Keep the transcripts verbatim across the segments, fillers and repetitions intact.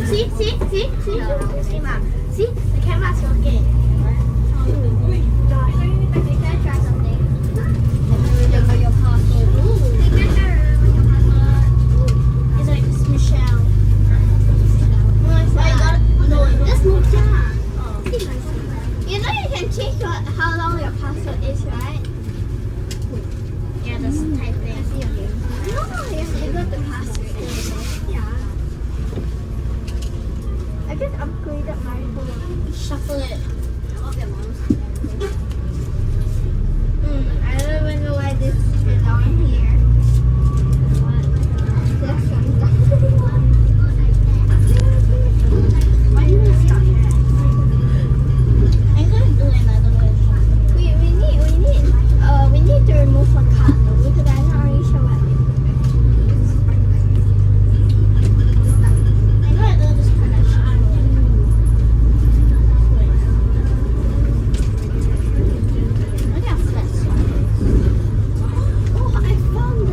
See, see, see, see, see, Mom. See, the camera's working. Can I try something? Ooh. It's like Michelle. No, it's not. No, this moves down. You know you can change what, how long your password is, right? Yeah, that's the type thing. No, you have to go to password. Yeah. I just upgraded my phone. Shuffle it. Mm, I don't even know why this is on here. This one. Why did I stop that? I'm gonna do another one. We, we need, we need, uh, we need to remove a card though, because I'm not really sure what it is. I'm gonna do this kind of shit. Look how fast. Oh, I found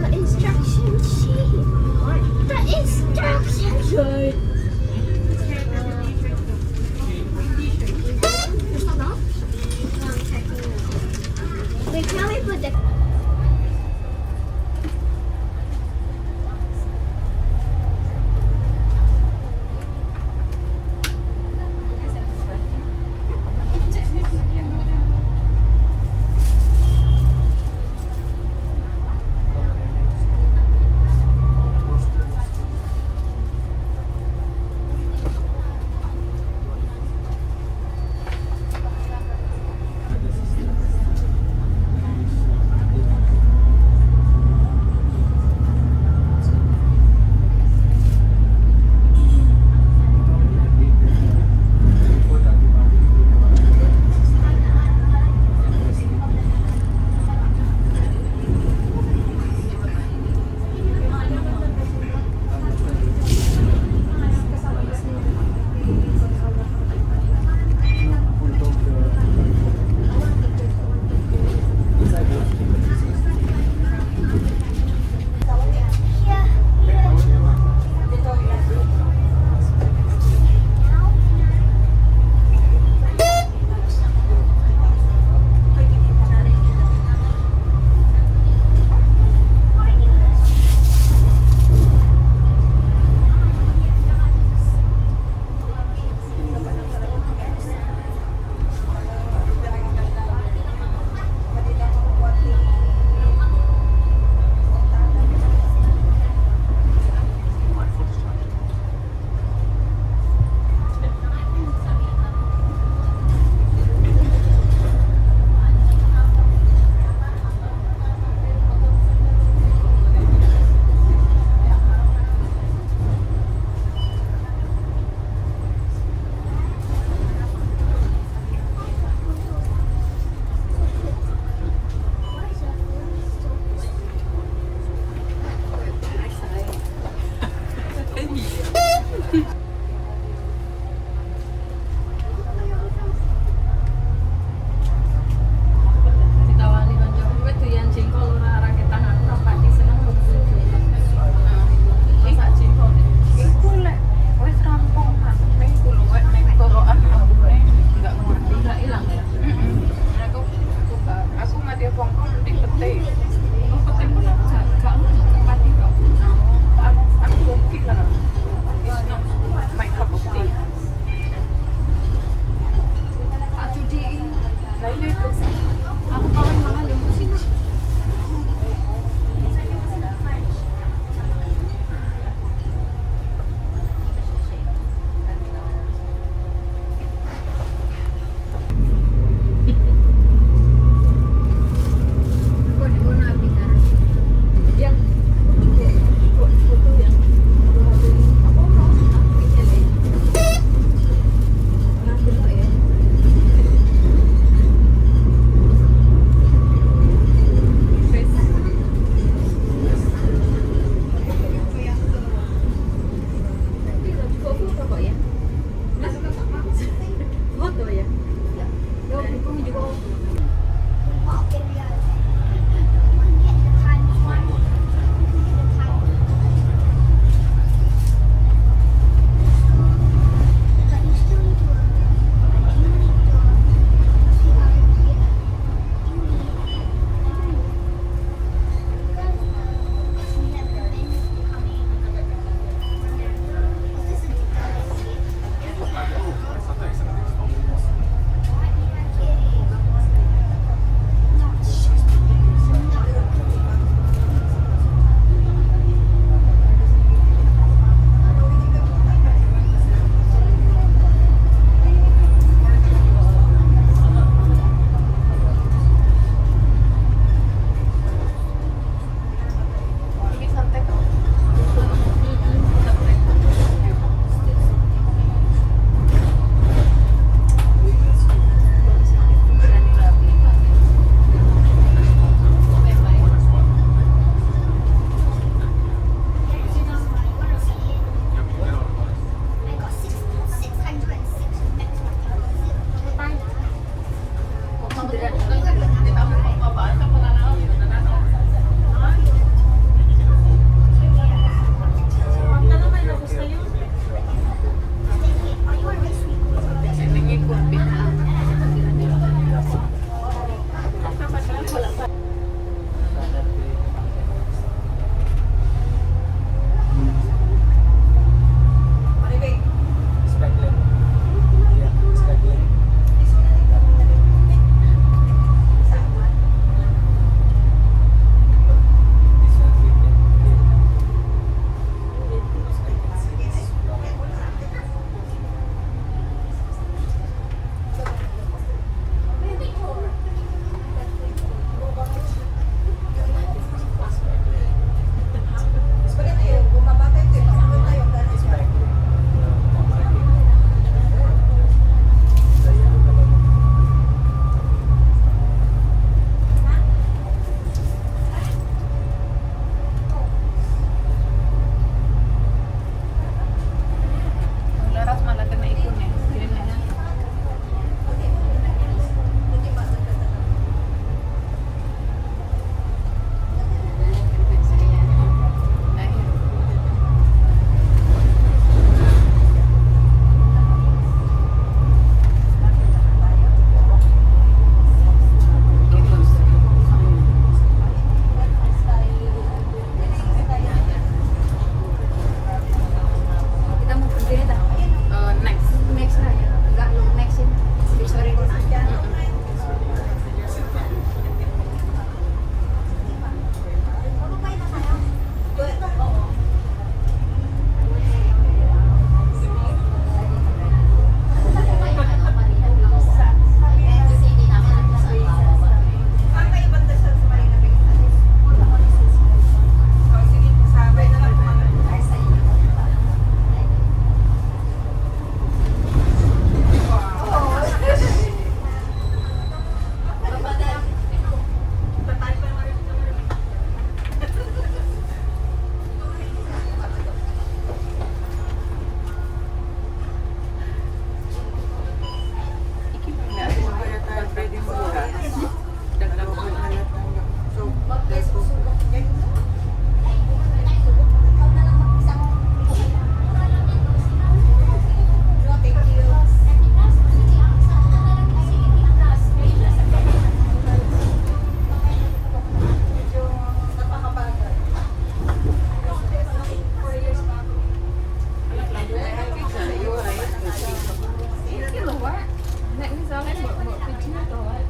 Nek, misalnya, mbok, mbok video to, kan?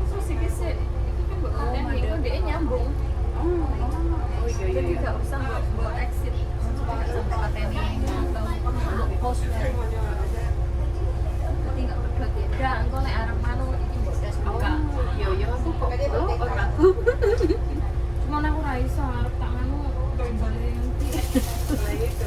So, sige, sih. Itu kan mbok konten, mother. Di nyambung. Oh, oh. Jadi, nggak usah mbok, mbok exit. Maksudnya, nggak usah mbok konten atau mbok post. Jadi, nggak berbagi. Dah, engko nek arep manu, iki mbok das buka. Oh, iya, iya, aku kok. Oh, orang. Cuman aku ra iso, arep tak manu, balik nanti. Lah, itu.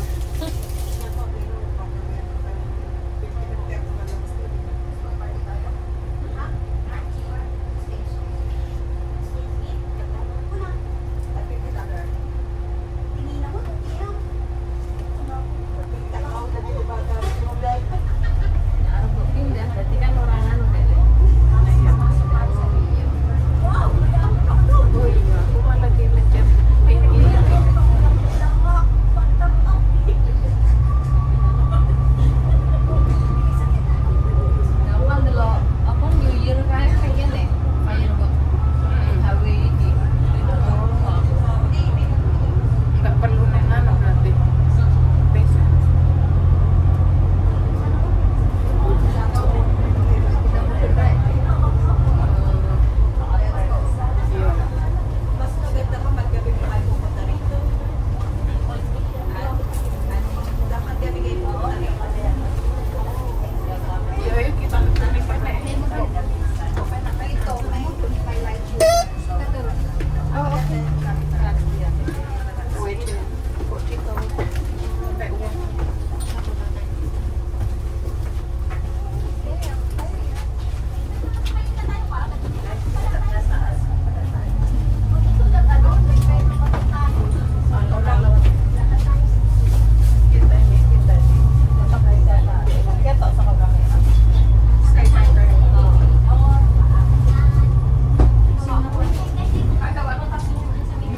Gampang dulu. Apa New Year kaya, kaya nih. Firework. Hari ini. Nggak perlu neng anu berarti. Besok. Iya.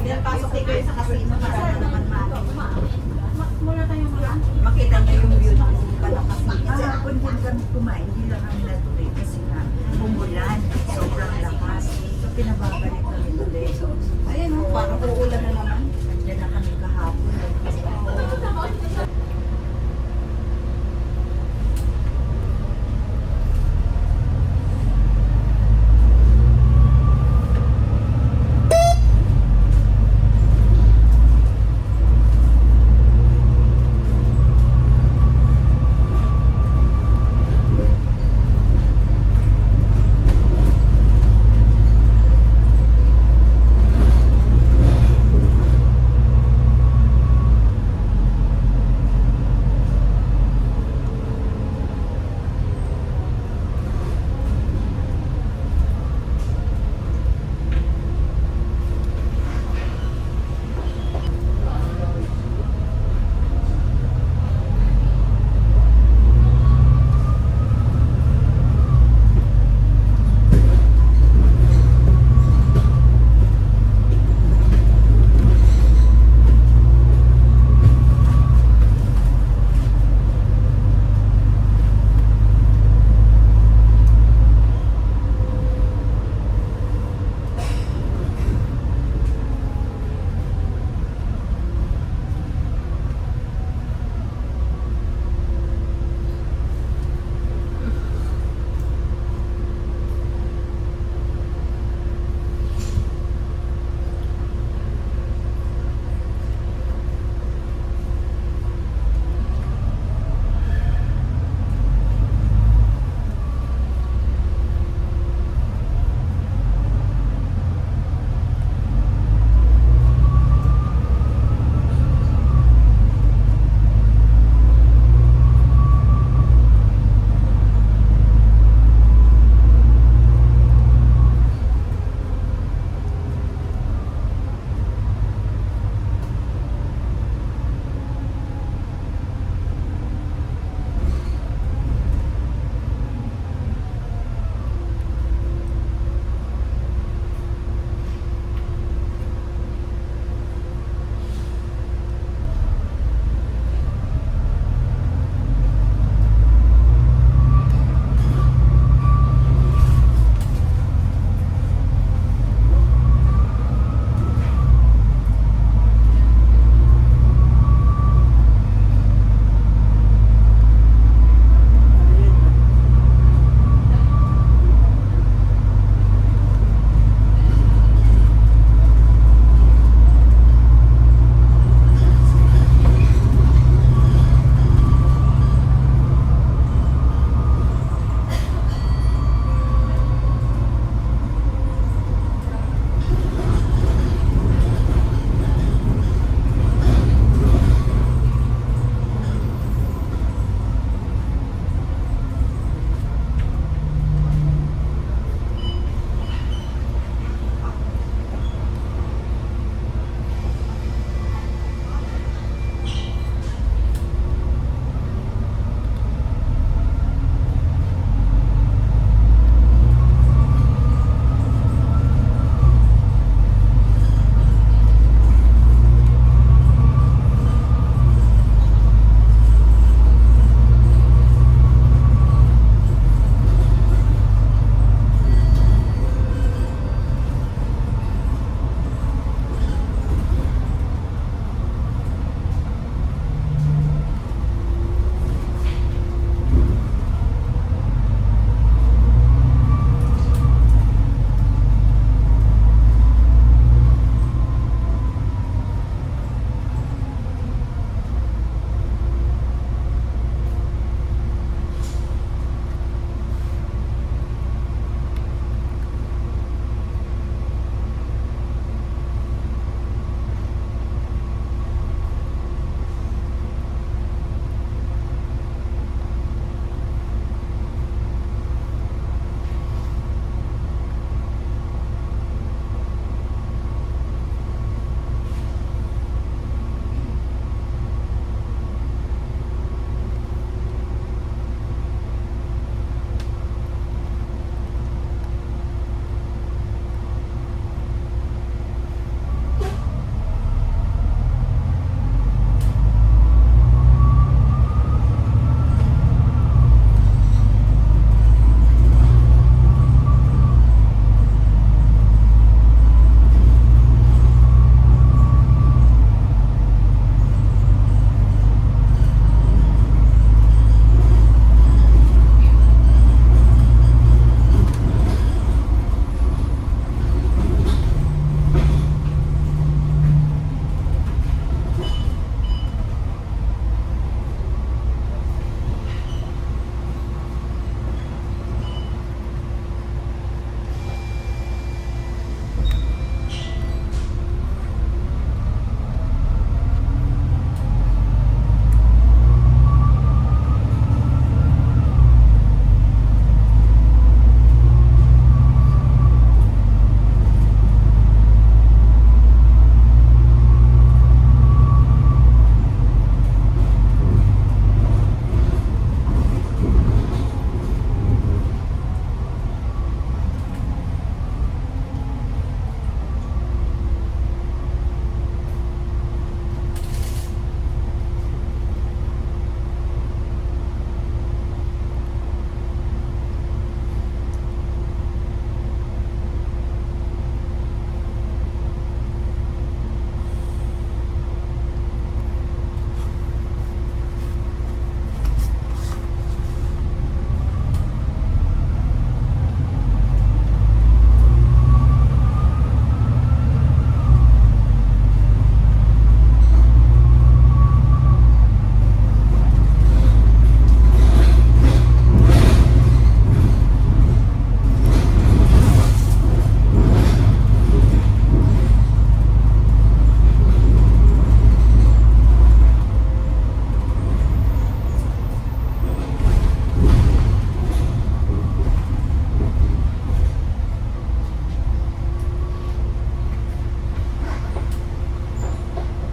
Dahil pasok kayo sa casino, para naman, mami. Makita niyo yung view ng Palapas. Kahapon din kami kumain, hindi lang kami natuloy kasi nga umulan, sobrang lakas. So, pinababalik kami ulit. Ayan, oh, parang uulan na naman.